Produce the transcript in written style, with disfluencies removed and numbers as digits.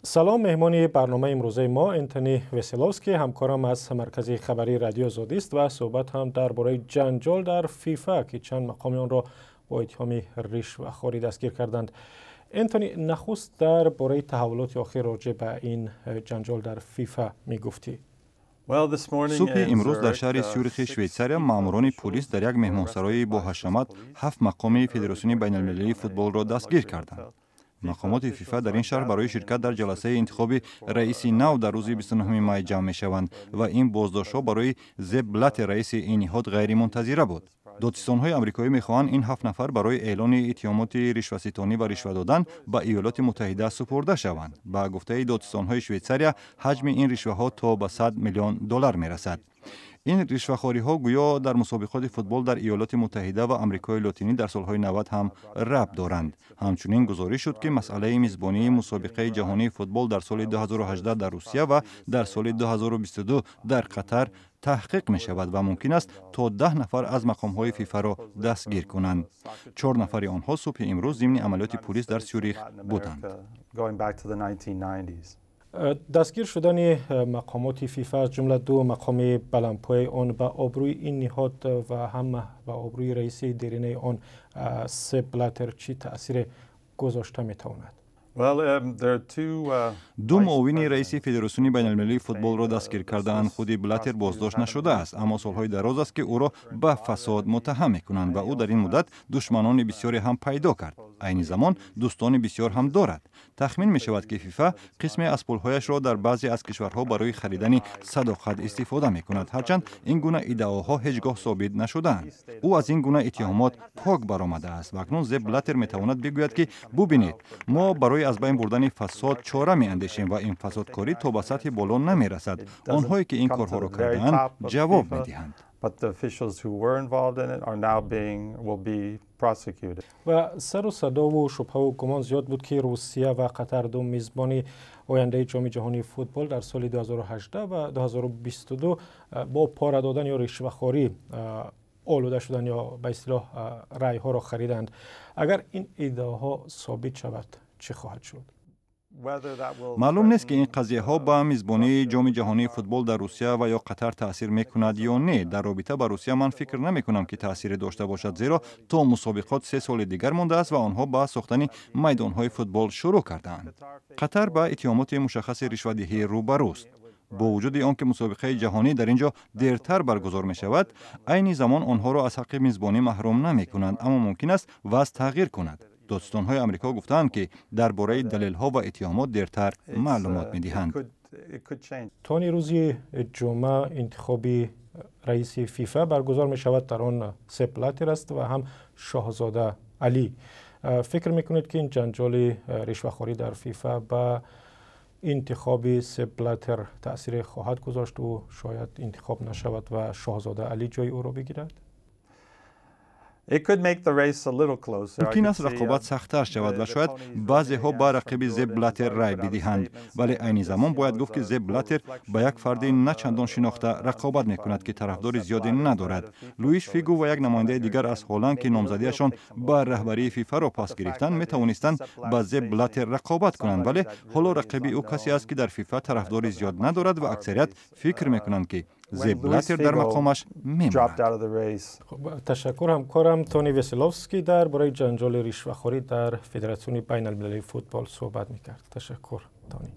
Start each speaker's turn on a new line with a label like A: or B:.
A: Салом, меҳмони барномаи имрӯзаи мо Энтони Веселовский, ҳамкорам аз маркази хабарии Радиои Озодӣ аст ва суҳбат ҳам дар бораи ҷанҷол дар ФИФА, ки чанд мақоми онро бо иттиҳоми ришвахорӣ дастгир карданд. Энтони, нахуст дар бораи таҳаввулоти охир роҷеъ ба ин ҷанҷол дар ФИФА мегуфтӣ.
B: Субҳи имрӯз дар шаҳри Сюрихи Швейтсария маъмурони пулис дар як меҳмонсарои боҳашамат ҳафт мақоми Федератсиони байналмилалии футболро дастгир карданд. Мақомоти ФИФА дар ин шаҳр барои ширкат дар ҷаласаи интихоби раиси нав дар рӯзи 29 май ҷамъ мешаванд ва ин боздоштҳо барои Зеп Блатер, раиси ин ниҳод, ғайримунтазира буд. Додситонҳои амрикоӣ мехоҳанд ин ҳафт нафар барои эълони иттиҳомоти ришваситонӣ ва ришва додан ба Иёлоти Муттаҳида супурда шаванд. Ба гуфтаи додситонҳои Швейтсария, ҳаҷми ин ришваҳо то ба 100 миллион доллар мерасад. Ин ришвахориҳо гӯё дар мусобиқоти футбол дар Иёлоти Муттаҳида ва Амрикои Лотинӣ дар солҳои 90 ҳам рабт доранд. Ҳамчунин гузориш шуд, ки масъалаи мизбонии мусобиқаи ҷаҳонии футбол дар соли 2018 дар Русия ва дар соли 2022 дар Қатар таҳқиқ мешавад ва мумкин аст то 10 нафар аз мақомҳои ФИФАро дастгир кунанд. Чор нафари онҳо субҳи имрӯз зимни амалиёти пулис дар Сюрих буданд.
A: Дастгир шудани мақомоти ФИФА, аз ҷумла ду мақоми баландпояи он, ба обрӯи ин ниҳод ва ҳам ба обрӯи раиси деринаи он Сеп Блатер чӣ таъсире гузошта метавонад?
B: Ду муовини раиси Федератсиони байналмилалии футболро дастгир кардаанд. Худи Блатер боздошт нашудааст, аммо солҳои дароз аст, ки ӯро ба фасод муттаҳам мекунанд ва ӯ дар ин муддат душманони бисёре ҳам пайдо кард. Айни замон дӯстони бисёр ҳам дорад. Тахмин мешавад, ки ФИФА қисме аз пулҳояшро дар баъзе аз кишварҳо барои харидани садоқат истифода мекунад, ҳарчанд ин гуна иддаоҳо ҳеҷ гоҳ собит нашудаанд. Ӯ аз ин гуна иттиҳомот пок баромадааст ва акнун Зеп Блатер метавонад бигӯяд, ки бубинед, мо барои аз байн бурдани фасод чора меандешем ва ин фасодкорӣ то ба сатҳи боло намерасад. Онҳое ки ин корҳоро кардаанд, ҷавоб медиҳанд.
C: But the officials who were involved in it are now being will be prosecuted.
A: Ва сару садову шубҳаву гумон зиёд буд, ки Русия ва Қатар, ду мизбони ояндаи Ҷоми ҷаҳонии футбол дар соли 2018 ва 2022, бо пора додан ё ришвахорӣ олуда шуданд ё ба истилоҳ раъйҳоро хариданд. Агар ин иддаоҳо собит шавад, чӣ хоҳад шуд?
B: Маълум нест, ки ин қазияҳо ба мизбонии Ҷоми ҷаҳонии футбол дар Русия ва ё Қатар таъсир мекунад ё не. Дар робита ба Русия ман фикр намекунам, ки таъсире дошта бошад, зеро то мусобиқот 3 соли дигар мондааст ва онҳо ба сохтани майдонҳои футбол шурӯъ кардаанд. Қатар ба иттиҳомоти мушаххаси ришвадиҳӣ рӯбарӯст. Бо вуҷуди он ки мусобиқаи ҷаҳонӣ дар ин ҷо дертар баргузор мешавад, айни замон онҳоро аз ҳаққи мизбонӣ маҳрум намекунанд, аммо мумкин аст вазъ тағйир кунад. Додситонҳои Амрико гуфтаанд, ки дар бораи далелҳо ва иттиҳомот дертар маълумот медиҳанд.
A: Тони, рӯзи ҷумъа интихоби раиси ФИФА баргузор мешавад. Дар он Сеп Блатер аст ва ҳам Шоҳзода Алӣ. Фикр мекунед, ки ин ҷанҷоли ришвахорӣ дар ФИФА ба интихоби Сеп Блатер таъсире хоҳад гузошт? Ӯ шояд интихоб нашавад ва Шоҳзода Алӣ ҷои ӯро бигирад.
B: Мумкин аст рақобат сахттар шавад ва шояд баъзеҳо ба рақиби Зеп Блатер рай бидиҳанд, вале айни замон бояд гуфт, ки Зеп Блатер ба як фарди на чандон шинохта рақобат мекунад, ки тарафдори зиёде надорад. Луиш Фигу ва як намояндаи дигар аз Ҳолланд, ки номзадиашон ба раҳбарии ФИФАро пас гирифтанд, метавонистанд ба Зеп Блатер рақобат кунанд, вале ҳоло рақиби ӯ касе аст, ки дар ФИФА тарафдори зиёд надорад ва аксарият фикр мекунанд, ки Зеп Блатер дар мақомаш мемонад.
A: Ташаккур. Ҳамкорам Тони Веселовский дар бораи ҷанҷоли ришвахорӣ дар Федератсиони байналмилалии футбол суҳбат мекард. Ташаккур, Тони.